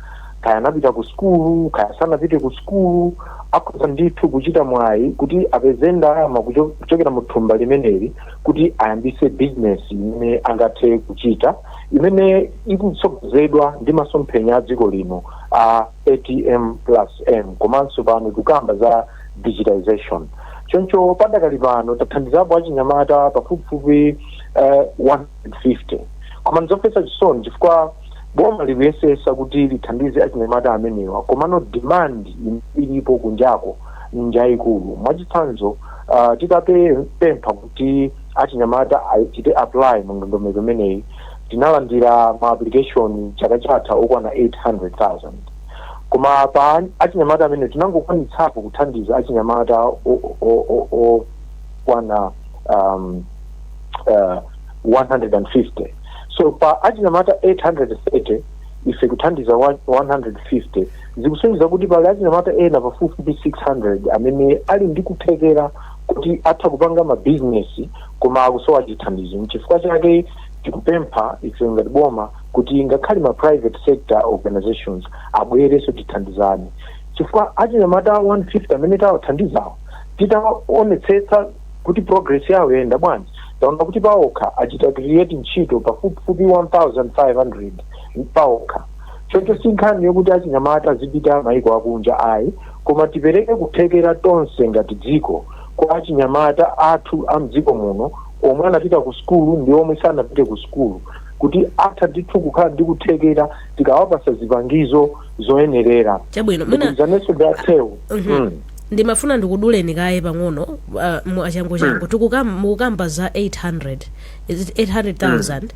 kaya anapita ku sukulu kaya sanapite ku sukulu, akhoza ndithu kuchita mwayi kuti apeze ndalama kuchokera mu thumba limeneli kuti ayambise business imene angathe kuchita, imene ikutsogozedwa ndi masomphenya a dziko lino a ATM plus M. Komanso pano tikukamba za Digitization. Choncho padakali pano tathandizapo achinyamata pafupifupi 150, koma ndizomvetsa chisoni chifukwa boma likuyesesa kuti lithandize achinyamata amenewa, komano demand ilipo kunjako njayikulu. Mwachitsanzo, titapempha kuti achinyamata achite apply mu ndondomeko imeneyi, tinalandira ma application chaka chatha okwana 800,000, koma pa achinyamata amene tinangokwanitsapo kuthandiza achinyamata okwana 150. So pa achinyamata 830 ife kuthandiza 150, zikusonyeza kuti pali achinyamata ena pafupifupi 600 amene ali ndi kuthekera kuti atha kupanga mabizinesi koma akusowa chithandizo. Nchifukwa chake tikupempha ife ngati boma kuti ngakhale ma private sector organizations abwerenso tithandizane, chifukwa achinyamata 150 amene tawathandizawo, titaonetsetsa kuti progress yawo yayenda bwanji, taona kuti paokha achita create ntchito pafupifupi 1500 paokha. Choncho si nkhani yokuti achinyamata azipita maiko akunja ayi, koma tipereke kuthekera tonse ngati dziko kwa achinyamata athu a mdziko muno, omwe anapita ku sukulu ndi omwe sanapite ku sukulu, kuti atha ndithu kukhala ndi kuthekera tikawapasa zipangizo zoyenerera. Chabwino, mwina Ndikuzanenso ndi athewu. Ndimafuna ndikuduleni kaye pang'ono, achangu changu. Mukukamba za 800, is it 800,000?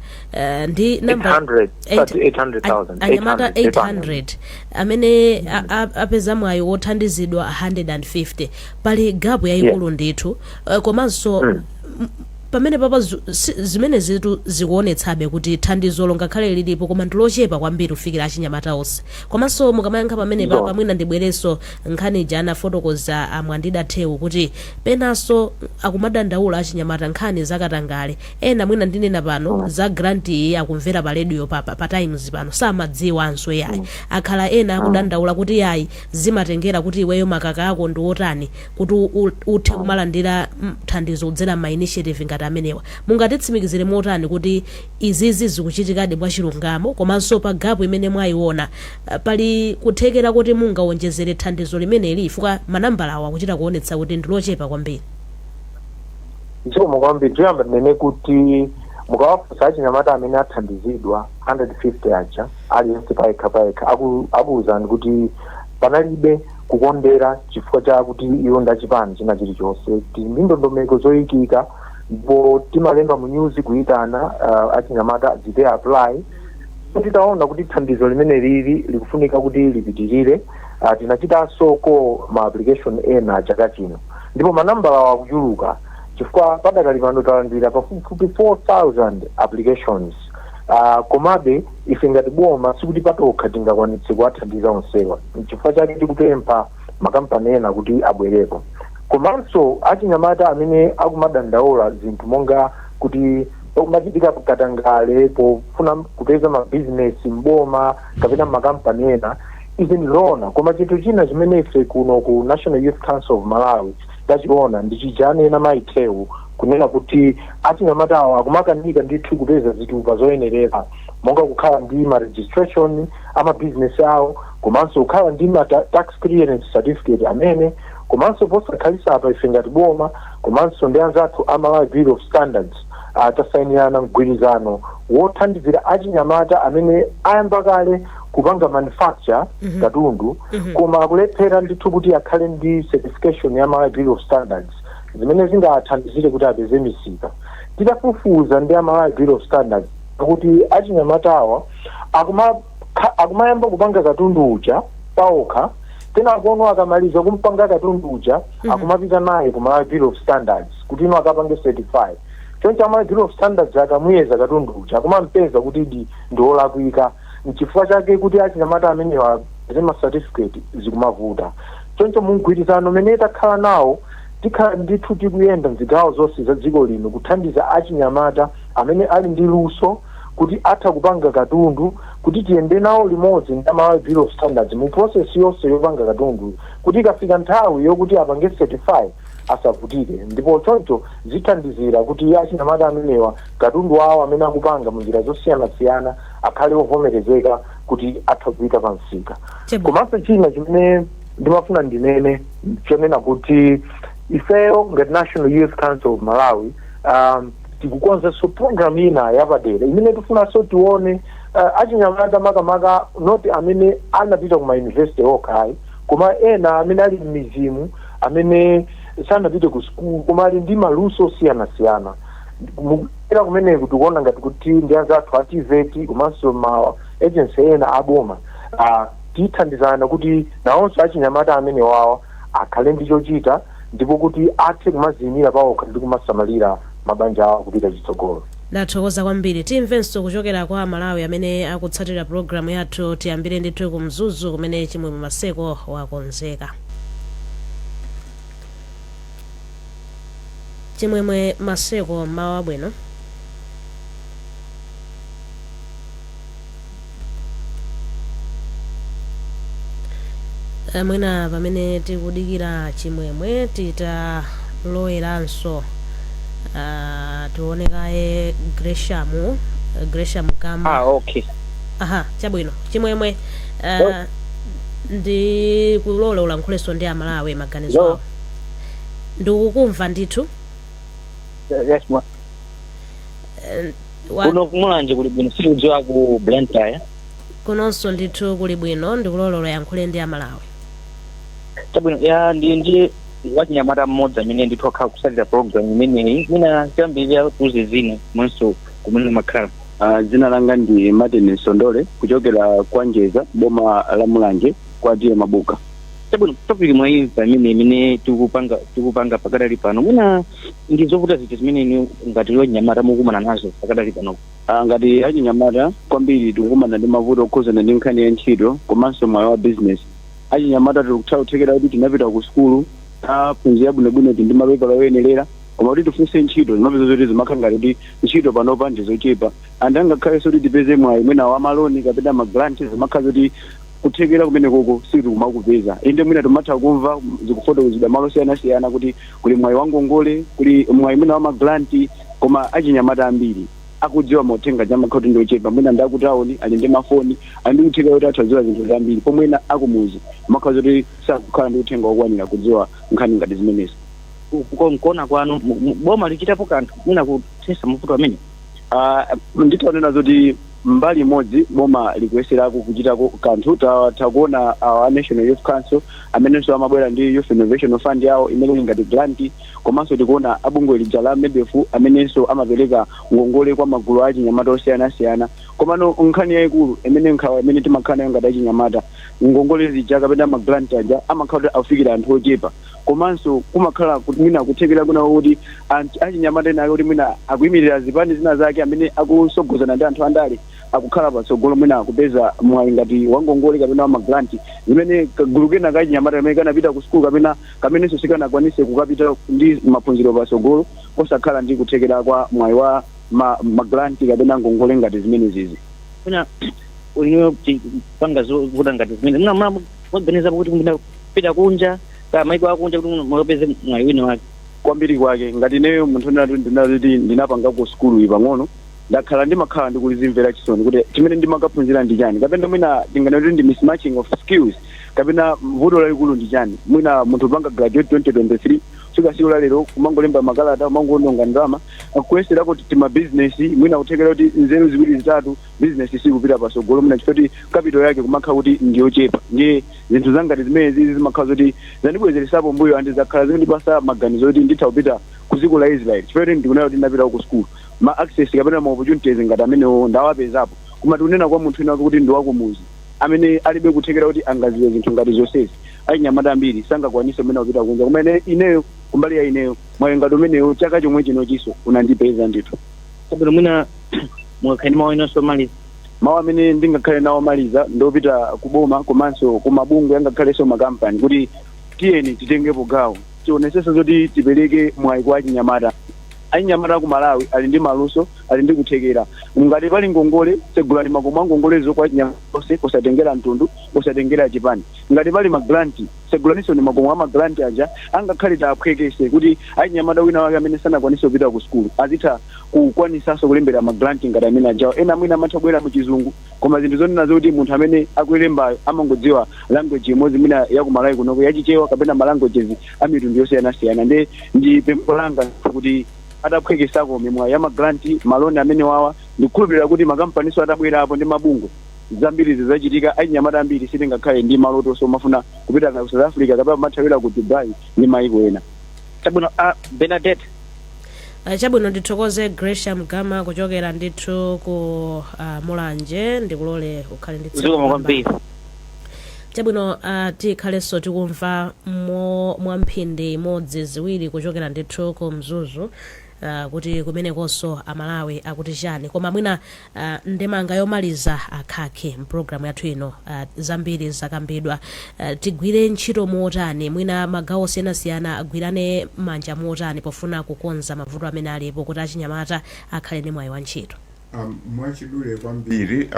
Ndi number 800, 800,000. Anyamata 800. 800 amene apeza mwayi wothandizidwa 150, pali gap yayikulu ndithu. Komanso pamene papa zimene zitu zikuonetsabe kuti thandizolo ngakhale lilipo, koma ndilochepa kwambiri kufikira achinyamata onse. Komanso mukamayankha pamene papa, mwina ndibwerenso nkhani ija anafotokoza amwandida Thewu kuti penanso akumadandaula achinyamata nkhani zakatangale. Ena mwina ndinena pano za grant iyi akumvera pa radio pa Times pano, samadziwanso yayi. Akhala ena akudandaula kuti yayi, zimatengera kuti iweyo makaka ako ndi otani kuti uthe kumalandira thandizo kudzera ma initiative ngati amenewa. Mungatitsimikizire motani kuti izizi zikuchitikadi mwachilungamo? Komanso pa gap imene mwayiona, pali kuthekera kuti mungawonjezere thandizo limeneli, chifukwa manambala awo akuchita kuonetsa kuti ndilochepa kwambiri? Zikomo kwambiri. Choyamba ndinene kuti mukawafunsa achinyamata amene athandizidwa 150 aja, aliyense payekha payekha akuwuzani kuti panalibe kukondera chifukwa chakuti iwo ndachipani china chilichonse. Tili ndi ndondomeko zoyikika ndipo timalemba mu news kuyitana achinyamata achite apply. Titaona kuti thandizo limene lili likufunika kuti lipitirire, tinachitanso ko ma application ena chaka chino, ndipo manambala akuchuluka chifukwa padakali pano talandira pafupifupi 4000 applications. Komabe ife ngati boma sikuti patokha tingakwanitse kuwathandiza onsewa, nchifukwa chake tikupempha makampani ena kuti abwerepo. Komanso achinyamata amene akumadandaula zinthu monga kuti pakumachitika katangale pofuna kupeza mabizinesi mboma kapena makampani ena, izi ndizoona. Koma chinthu china chimene ife kuno ku National Youth Council of Malawi tachiona ndi chija anena mayithewu, kunena kuti achinyamatawo akumakanika ndithu kupeza zitupa zoyenerera, monga kukhala ndi ma registration amabizinesi awo, komanso kukhala ndi ma tax clearance certificate amene. Komanso posakhalisa apa ife ngati boma komanso ndi anzathu a Malawi Bureau of Standards atasayinirana mgwirizano wothandizira achinyamata amene ayamba kale kupanga manufacture katundu, koma akulephera ndithu kuti akhale ndi certification ya Malawi Bureau of Standards zimene zingathandizire kuti apeze misika. Titafufuza ndi a Malawi Bureau of Standards kuti achinyamatawa akumayamba kupanga katundu uja paokha, kenakono akamaliza kumpanga katundu uja akumapita naye ku Malawi Bureau of Standards kuti ino akapange certify. Choncho Malawi Bureau of Standards akamuyeza katundu uja akumampeza kuti ndi wolakwika. Nchifukwa chake kuti achinyamata amenewa apeze ma certificate zikumavuta. Choncho mu mgwirizano umene takhala nawo, tikhala ndithu tikuyenda mzigawo zonse za dziko lino kuthandiza achinyamata amene ali ndi luso kuti atha kupanga katundu, kuti tiyende nawo limodzi ndi Malawi Bureau of Standards mu process yonse yopanga katundu, kuti ikafika nthawi yokuti apange certify asavutike. Ndipo choncho zithandizira kuti achinyamata amenewa katundu wawo amene akupanga munjira zosiyanasiyana akhale ovomerezeka kuti atha kuyika pa msika. Chabwino. Komanso china chimene ndimafuna ndinene chonena kuti ifeyo ngati National Youth Council of Malawi tikukonzanso program ina yapadera imene tifunanso tione achinyamata, makamaka not amene anapita ku mauniversity okhayi, koma ena amene ali m'midzimu, amene sanapite ku school koma ali ndi maluso osiyanasiyana. Mukera kumeneku tikuona ngati kuti ndi anzathu a TVET komanso ma agency ena aboma, tithandizana kuti nawonso achinyamata amene wawa akhale ndi chochita ndipo kuti athe kumaziyimira pawokha ndi kumasamalira mabanja awo kupita chitsogolo. Ndathokoza kwambiri. Timvenso kuchokera kwa Malawi amene akutsatira pulogalamu yathu. Tiyambire ndithu ku Mzuzu kumene Chimwemwe Maseko wakonzeka. Chimwemwe Maseko, mmawa wabwino. Mwina pamene tikudikira Chimwemwe, titaloweranso tione kaye Gresham, Gresham Gamba. Ah, okay. Aha, chabwino. Chimwemwe, ndi kulola ulankhulenso ndi Amalawi maganizo Hello? awo. Ndikukumva ndithu. Yes, mwa. Kuno kumulanje kuli bwino, sitikudziwa ku Blantyre. Kunonso ndithu kuli bwino. Ndikulola uyankhule ndi Amalawi. Chabwino, ya, ndi wachinyamata mmodzi amene ndithu akhala kusatira program imeneyi. Mwina chambirira kuze zina komanso kumene umakhala. Dzina langa ndi Martin Sondole kuchokera kwa Njeza, boma la Mulanje, kwa T/A Mabuka. Chabwino, topic mwayimva imene tikupanga pakadali pano. Mwina ndi zovuta ziti zimene inu ngati wachinyamata mukumana nazo pakadali pano? Ngati achinyamata kwambiri tikukumana ndi mavuto okhuzana ndi nkhani ya ntchito komanso moyo wa business. Achinyamata tikutha kuthekera kuti tinapita ku sukulu, taphunzira bwinobwino, tili ndi mapepala oyenerera, koma kuti tifunse ntchito zimapeza zoti zimakhala ngati kuti ntchito panopa ndi zochepa, and angakhalenso kuti tipeze mwayi mwina wa maloni kapena magrant, zimakhala zoti kuthekera kumenekoko sitikumakupeza. Inde, mwina timatha kumva zikufotokozedwa malo osiyanasiyana kuti kuli mwayi wa ngongole, kuli mwayi mwina wa magranti, koma achinyamata ambiri akudziwa mauthenga amakhala kuti ndiochepa. Mwina ndi akutawuni, ali ndi mafoni, ali ndi kuthekera kuti atha kudziwa zinthu zambiri, pomwe ena akumuzi amakhala zoti sakukhala ndi uthenga wokwanira kudziwa nkhani ngati zimenezi. Nkuona kwanu, boma lichitapo kanthu mwina kuthetsa mavuto amene? Nditaonera zoti mbali imodzi boma likuyeserako kuchitako kanthu. Takuona a National Youth Council amenenso amabwera ndi Youth Innovation Fund yawo imene ili ngati grant, komanso tikuona abungwe lija la MEDEF amenenso amapereka ngongole kwa magulu a achinyamata osiyanasiyana. Komano nkhani yayikulu imene nkhawa imene timakhala nayo ngati achinyamata, ngongole zija kapena magrant aja amakhala kuti afikira anthu ochepa, komanso kumakhala mwina kuthekera kuna kuti anthu achinyamata ena ake kuti mwina akuyimirira zipani zina zake, amene akusogozana ndi anthu andale, akukhala patsogolo mwina kupeza mwayi ngati wangongole kapena wa magranti, zimene kagulu kena kachinyamata kamene kanapita ku sukulu kapena kamenenso sikanakwanise kukapita ndi maphunziro patsogolo, osakhala ndi kuthekera kwa mwayi wa magranti kapena ngongole ngati zimene zizi. Mwina inuyo panga zovuta ngati zimene mwina mwaganizapo kuti mwina kupita kunja ka maiko akunja kuti mukapeze mwayi wina wake? Kwambiri kwake, ngati ineyo munthu ndinati ndinapanga ku sukulu iyi pang'ono, ndakhala ndimakhala ndikulizimvera chisoni kuti chimene ndimakaphunzira ndi chani, kapena mwina tinganene kuti ndi mismatching of skills, kapena vuto lalikulu ndi chani. Mwina munthu upanga graduate 2023, fika siku la lero kumangolemba makalata, kumangoononga ndalama kuyesera kuti timabizinesi, mwina kuthekera kuti nzeru ziwiri zitatu, bizinesi sikupita patsogolo, mwina chifukwa kuti capital yake kumakhala kuti ndiyochepa. Ndiye zinthu zangati zimene zizi zimakhala zoti zandibwezeresapo mbuyo, and zakhala zikundipasa maganizo kuti nditha kupita ku dziko la Israel, chifukwa kuti ndikunena kuti ndinapita ku school, ma access kapena ma opportunities ngati amenewo ndawapezapo. Koma tikunena kwa munthu wina kuti ndi wakumuzi amene alibe kuthekera kuti angaziwe zinthu ngati zonsezi, achinyamata ambiri sangakwanise mwina kupita kunja. Koma ineyo, kumbali ya ineyo, mwayi ngati umenewo chaka chomwe chino chiso unandipeza ndithu. Chabwino, mwina mungakhale ndi mawu inonso omaliza? Mawu amene ndingakhale nawo omaliza ndopita kuboma komanso kumabungwe angakhalenso makampani kuti tiyeni titengepo gawo, tionesese zoti tipereke mwayi kwa achinyamata. Achinyamata ku Malawi ali ndi maluso, ali ndi kuthekera. Ngati pali ngongole, tsegulani makomo a ngongolezo kwa achinyamata onse, posatengera mtundu, posatengera chipani. Ngati pali ma grant, tsegulaninso ndi makomo a ma grant aja, angakhale taphwekese kuti achinyamata wina wake amene sanakwanise kupita ku sukulu azitha kukwanisanso kulembera ma grant ngati amene ajawo. Ena mwina amatha kubwera mu Chizungu, koma zinthu zonena zokuti munthu amene akulembayo amangodziwa language imodzi, mwina ya kumalawi kunoko yachichewa kapena ma languages a mitundu yosiyanasiyana. Ndi pempho langa kuti ataphwekesako mimwayi ya ma grant, ma loan amene wawa, ndikukhulupirira kuti makampaniso atabwerapo ndi mabungwe, zambiri zizachitika. Achinyamata ambiri sitingakhale ndi maloto omafuna kupita ku South Africa kapena kumathawira ku Dubai ndi maiko ena. Chabwino, Bernadette. Chabwino, ndithokoze Gresham Gama kuchokera ndithu ku Mulanje. Ndikulole ukhale ndi tsiku Zikomo lopambana. kwambiri. Chabwino, tikhalenso tikumva mwa mphindi imodzi, ziwiri kuchokera ndithu ku Mzuzu, kuti kumenekonso Amalawi akuti chani. Koma mwina ndemanga yomaliza akhakhe mpulogalamu yathu ino. Zambiri zakambidwa. Tigwire ntchito motani? Mwina magawo osiyanasiyana agwirane manja motani pofuna kukonza mavuto amene alipo kuti achinyamata akhale ndi mwayi wa ntchito? Mwachidule kwambiri,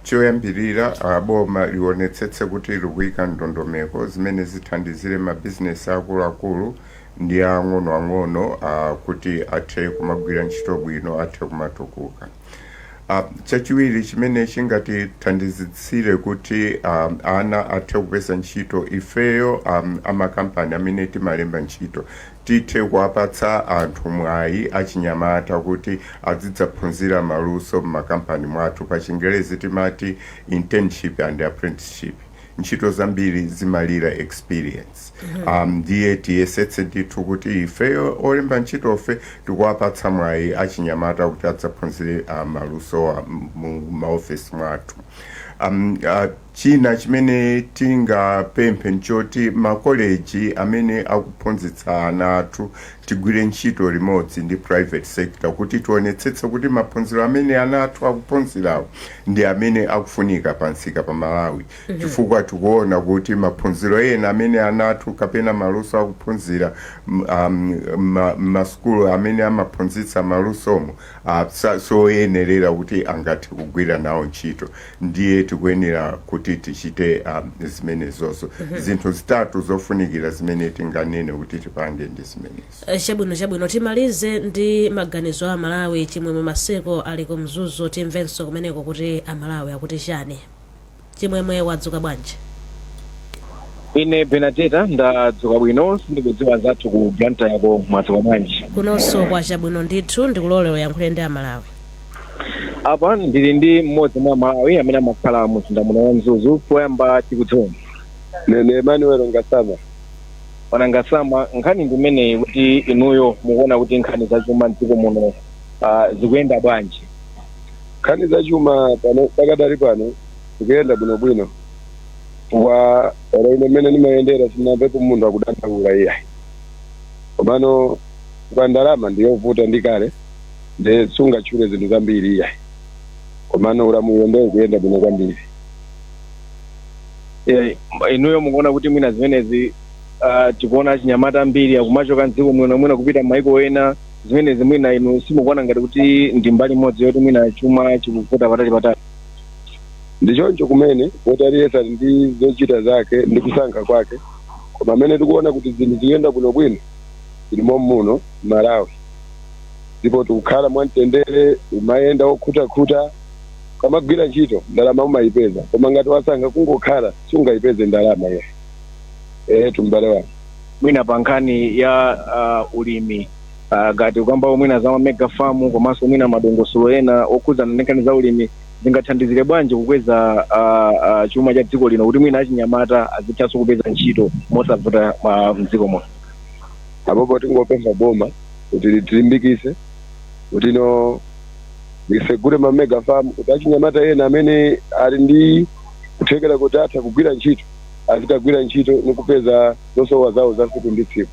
choyambirira, boma lionetsetse kuti likuyika ndondomeko zimene zithandizire mabizinesi akuluakulu ndi ang'onoang'ono kuti athe kumagwira ntchito bwino, athe kumatukuka. Chachiwiri chimene chingatithandizitsire kuti ana athe kupeza ntchito, ifeyo amakampani amene timalemba ntchito tithe kuwapatsa anthu mwayi achinyamata kuti azidzaphunzira maluso m'makampani mwathu. Pa Chingerezi timati internship and apprenticeship. Ntchito zambiri zimalira experience. Ndiye tiyesetse ndithu kuti ifeyo olemba ntchitofe tikuwapatsa mwayi achinyamata kuti adzaphunzire malusowa mu maofesi mwathu. China chimene tingapemphe nchoti makoleji amene akuphunzitsa ana athu, tigwire ntchito limodzi ndi private sector kuti tionetsetse kuti maphunziro amene ana athu akuphunzirawo ndi amene akufunika pansika pa Malawi, chifukwa tikuona kuti maphunziro ena amene ana athu kapena maluso akuphunzira masukulu amene amaphunzitsa malusomo soyenerera kuti angathe kugwira nawo ntchito. Ndiye tikuyenera kuti tichite zimenezozo. Zinthu zitatu zofunikira zimene tinganene kuti tipange ndi zimenezo. Chabwino, timalize ndi maganizo a Malawi. Chimwemwe Maseko ali ku Mzuzu. Timvenso kumeneko kuti Amalawi akuti chani. Chimwemwe, wadzuka bwanji? Ine Benadeta ndadzuka bwino. Sindikudziwa zathu ku Blantyre yako, mwadzuka bwanji? Kunonso kwa chabwino ndithu. Ndikulole uyankhule ndi Amalawi. Apa ndili ndi mmodzi mwa Malawi amene amakhala mu mzinda muno wa Mzuzu. Poyamba tikudziweni. Nene Emmanuel Ngasama. Pana Ngasama, nkhani ndimeneyi kuti inuyo mukuona kuti nkhani zachuma mdziko muno zikuyenda bwanji? Nkhani zachuma pano, pakadali pano, zikuyenda bwinobwino kwa ero ine mmene ndimayendera sindinamvepo munthu akudandaula iyayi. Komano kwa ndalama ndiyovuta ndi kale, nde sungatchule zinthu zambiri iyayi, komano ulamuliro ndiye ukuyenda bwino kwambiri. Inuyo mukuona kuti mwina zimenezi, tikuona achinyamata ambiri akumachoka mdziko muno mwina kupita m'maiko ena, zimenezi mwina inu simukuona ngati kuti ndi mbali imodzi yoti mwina chuma chikuvuta patali patali? Ndi choncho kumene kuti aliyense ali ndi zochita zake ndi kusankha kwake, koma amene tikuona kuti zinthu zikuyenda bwinobwino tilimo muno Malawi, ndipo tikukhala mwamtendere. Umayenda wokhutakhuta, ukamagwira ntchito ndalama umayipeza, koma ngati wasankha kungokhala sungayipeze ndalama iye. Tumbale wanga. Mwina pa nkhani ya ulimi, ngati ukamba mwina za mega farm komanso mwina madongosolo ena okhudzana ndi nkhani za ulimi, zingathandizire bwanji kukweza chuma cha dziko lino kuti mwina achinyamata azithanso kupeza ntchito mosavuta mdziko muno? Apopo tingopempha boma kuti tilimbikise kuti no lisegule ma mega farm kuti achinyamata ena amene ali ndi kuthekera kuti atha kugwira ntchito azikagwira ntchito nikupeza zosowa zawo za tsiku ndi tsiku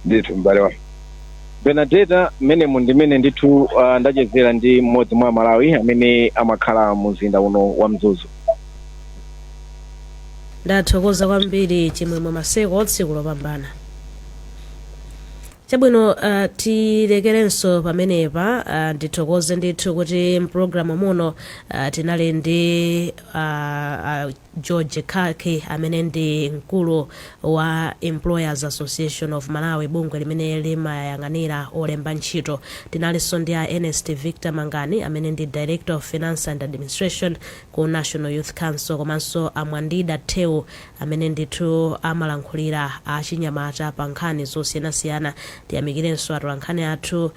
ndithu, m'bale wanga. Benadeta, mmenemu ndimene ndithu ndachezera ndi mmodzi mwa Malawi amene amakhala mu mzinda uno wa Mzuzu. Ndathokoza kwambiri, Chimwemwe Maseko. Tsiku lopambana. Chabwino, tilekerenso pamenepa. Ndithokoze ndithu kuti mpulogalamu muno tinali ndi George Kaki, amene ndi mkulu wa Employers Association of Malawi, bungwe limene limayang'anira olemba ntchito. Tinalinso ndi a Ernest Victor Mangani, amene ndi Director of Finance and Administration ku National Youth Council, komanso Amwandida Theu, amene ndithu amalankhulira achinyamata pa nkhani zosiyanasiyana. Tiyamikirenso atolankhani athu,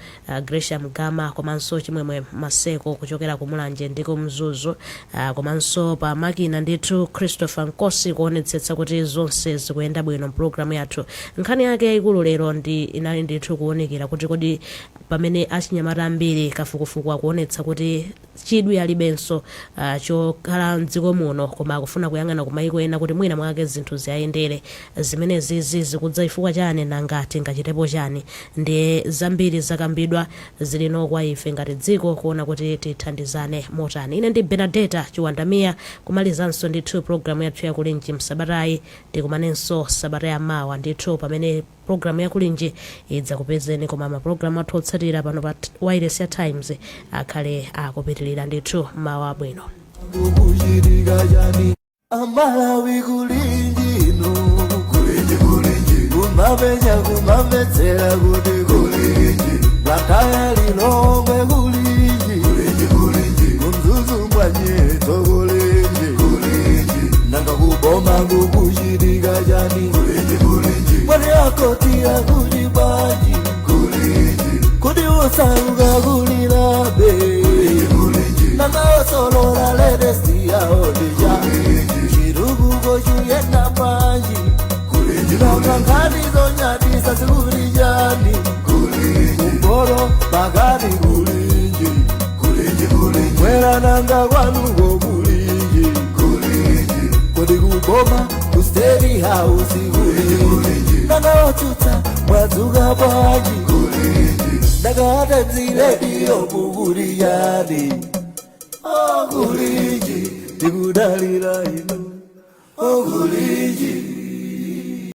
Gresham Gama komanso Chimwemwe Maseko kuchokera ku Mulanje ndi ku Mzuzu, komanso pa makina ndithu Christopher Nkosi, kuonetsetsa kuti zonse zikuyenda bwino. Mpulogalamu yathu nkhani yake yayikulu lero ndi inali ndithu kuwunikira kuti kodi pamene achinyamata ambiri kafukufuku akuonetsa kuti chidwi alibenso chokhala mdziko muno, koma akufuna kuyang'ana ku maiko ena kuti mwina mwake zinthu ziyayendere, zimenezizi zikudza chifukwa chani? Nanga tingachitepo chani? Ndiye zambiri zakambidwa, zilino kwa ife ngati dziko kuona kuti tithandizane motani. Ine ndi Benadeta Chiwandamiya, kumalizanso ndithu programu yathu yakulinji msabatayi. Tikumanenso sabata yamawa ndithu pamene programu yakulinji idzakupezeni, koma mapulogalamu athu otsatira pano pa wireless ya Times akhale akupitilira ndithu. Mawa abwino. Kukuchitika chani Amalawi? Kulinji inu? Kulinji, kulinji, kumapenya kumamvetsera kuti kulinji, Blantyre, Lilongwe, kulinji, kulinji, kulinji, kuMzuzu mwanyetso, kulinji, kulinji, nanga kuboma kukuchitika chani? Kulinji, kulinji, mwani akoti akuti bwanji? Kulinji, kuti usauka kulilabe? Kulinji, nanga osolola latest yaodija chirukuko chuyenda bwanji? Nanga nkhani zonyadisa zikuli chani? Kumporo pakati kulinji, mwera nanga kwanuko kulinji? Kodi kuboma ku State House kulinji? Nanga otsutsa mwadzuka bwanji? Nanga Times Radio mukuli chani? Okulinji, tikudalira inu, okulinji.